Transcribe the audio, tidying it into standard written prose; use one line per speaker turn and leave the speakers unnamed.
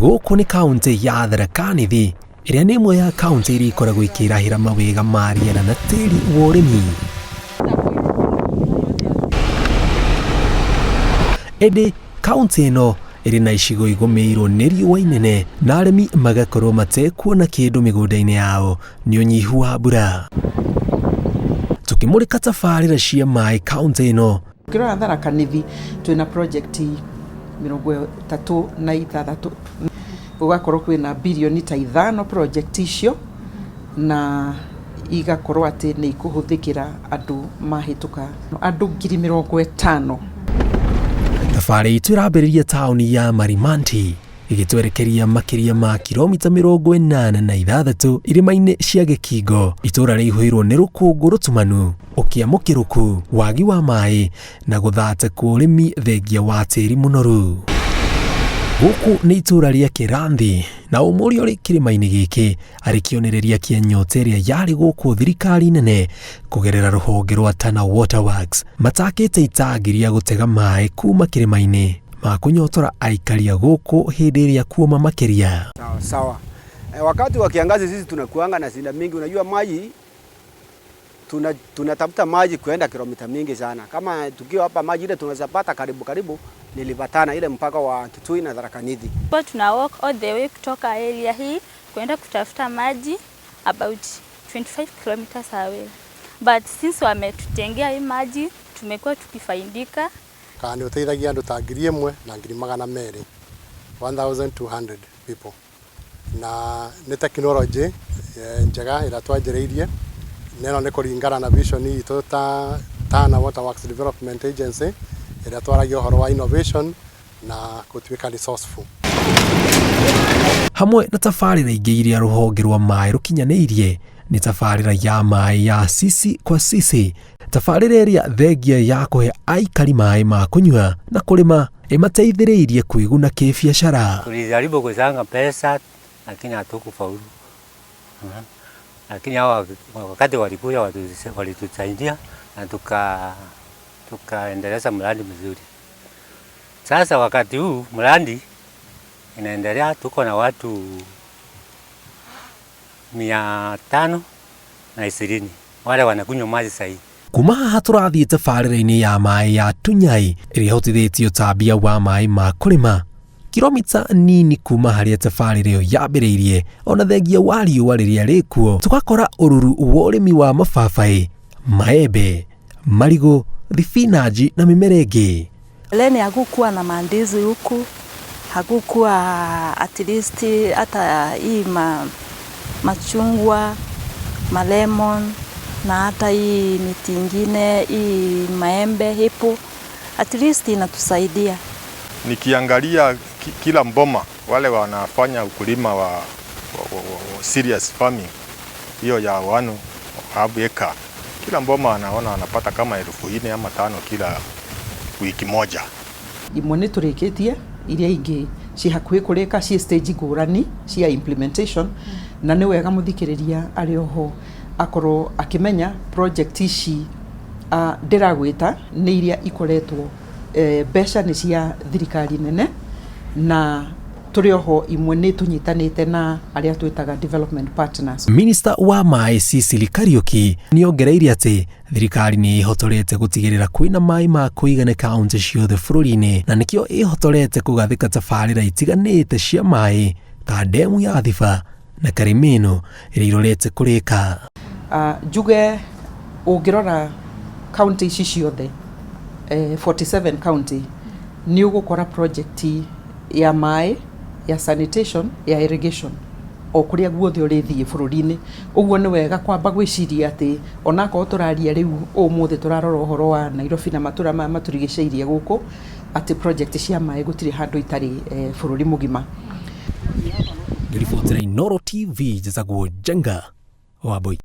Gũkũ nĩ kaũntĩ ya Tharaka Nithi ĩrĩa nĩ ĩmwe ya kaũntĩ iria ikoragwo ikĩrahĩra mawega ma rĩera na tĩri wa ũrĩmi. Ĩndĩ kaũntĩ ĩno ĩrĩ na icigo igũmĩirwo nĩ riũa inene na arĩmi magakorwo matekuona kĩndũ mĩgũnda-inĩ yao nĩ ũnyihu wa mbura. Tũkĩmũrĩka tabarĩra cia maĩ kaũntĩ ĩno.
Ũkĩrora Tharaka Nithi twĩna project 36, gũgakorwo kwĩna birioni ta 5 project icio, na igakorwo atĩ nĩ ikũhũthĩkĩra andũ mahĩtũka andũ 50,000.
Thabarĩ itũ ĩrambĩrĩria taũni ya Marimanti ĩgĩtwerekeria makĩria ma kilomita 86 irĩma-inĩ cia Gĩkingo, itũũra rĩihũirwo nĩ rũkũngũ rũtumanu, ũkĩa mũkĩrũku, wagi wa maĩ na gũthata kwa ũrĩmi thengia wa tĩri mũnoru. Gũkũ nĩ itũũra rĩa Kĩranthi na ũmũrĩ ũrĩ kĩrĩma-inĩ gĩkĩ arĩ kĩonereria kĩa nyota ĩrĩa yarĩ gũkũ thirikari nene kũgerera rũhonge rwa Tana Water Works matakĩte itangi rĩa gũtega maĩ kuma kĩrĩma-inĩ ma kũnyotora aikari a gũkũ hĩndĩ ĩrĩa kuoma makĩria.
Sawa sawa. Wakati wa kiangazi sisi tunakuanga na shida mingi. Unajua maji tunatafuta maji kuenda kilomita mingi sana. Kama tukiwa hapa maji ile tunaweza karibu karibu nilipatana ile mpaka wa Kitui na Tharaka Nithi.
Kwa tuna walk all the way kutoka area hii kuenda kutafuta maji about 25 kilometers away. But since wametutengea hii maji tumekuwa tukifaidika.
Kana nĩ ũteithagia andũ ta 1,200, 1200 people, na nĩ tekinoronjĩ njega ĩrĩa twanjĩrĩirie, na ĩno nĩ kũringana na vision itũ ta Tana Water Works Development Agency ĩrĩa twaragia ũhoro wa innovation na gũtuĩka resourceful.
Hamwe na tabarĩra ingĩ iria rũhonge rwa maĩ rũkinyanĩirie nĩ tabarĩra ya maĩ ya Sisi kwa Sisi, tabarĩra ĩrĩa thengia ya kũhe aikari maĩ ma kũnyua na kũrĩma ĩmateithĩrĩirie kwĩguna kĩbiacara.
Tulijaribu kuchanga pesa lakini hatukufaulu. Lakini hawa wakati walikuja walitusaidia na tukaendeleza mradi mzuri. Sasa wakati huu mradi inaendelea, tuko na watu 520 wale wanakunywa maji sahihi.
Kuma haha tũrathiĩ tabarĩra-inĩ ya maĩ ya Tunyai ĩrĩa ĩhotithĩtie ũtambia wa maĩ ma kũrĩma kilomita nini kuma harĩa tabarĩra ĩyo yambĩrĩirie. Ona thengia wa riũa rĩrĩa rĩkuo, tũgakora ũruru wa ũrĩmi wa mababaĩ, maembe, marigũ, thibinanji na mĩmera ĩngĩ.
Leni hakukuwa na mandizi huku, hakukuwa at least hata hii machungwa, malemon na hata hii miti ingine, hii maembe hipo, at least inatusaidia.
Nikiangalia kila mboma wale wanafanya ukulima wa serious farming hiyo ya 1.5 acre, kila mboma anaona anapata kama 4,000 ama 5 kila wiki moja.
Imwe nĩ tũrĩkĩtie, iria ingĩ ci hakuhĩ kũrĩka, ci stage ngũrani cia implementation, na nĩ wega mũthikĩrĩria arĩ oho akorwo akĩmenya project ici ndĩragwĩta nĩ iria ikoretwo mbeca nĩ cia thirikari nene, na tũrĩ oho imwe nĩ tũnyitanĩte na arĩa twĩtaga development partners.
Minista wa maĩ Sicily Kariuki nĩ ongereire atĩ thirikari nĩ ĩhotorete gũtigĩrĩra kwĩna maĩ ma kũigana kaunti ciothe bũrũri-inĩ, na nĩkĩo ĩhotorete kũgathĩka tabarĩra itiganĩte cia maĩ ta ndemu ya Thiba na Karimino ĩrĩa irorete kũrĩka.
Njuge ũngĩrora kaunti ici ciothe 47 county, nĩ ũgũkora project ya maĩ, ya sanitation, ya irrigation o kũrĩa guothe ũrĩthiĩ bũrũri-inĩ. Ũguo nĩ wega kwamba gwĩciria atĩ onakorwo tũraria rĩu ũmũthĩ tũrarora ũhoro wa Nairobi na matũra maya matũrigicĩirie gũkũ, atĩ project cia maĩ gũtirĩ handũ itarĩ bũrũri mũgima.
Ngĩribotera Inooro TV, njĩtagwo Njenga wa Mbui.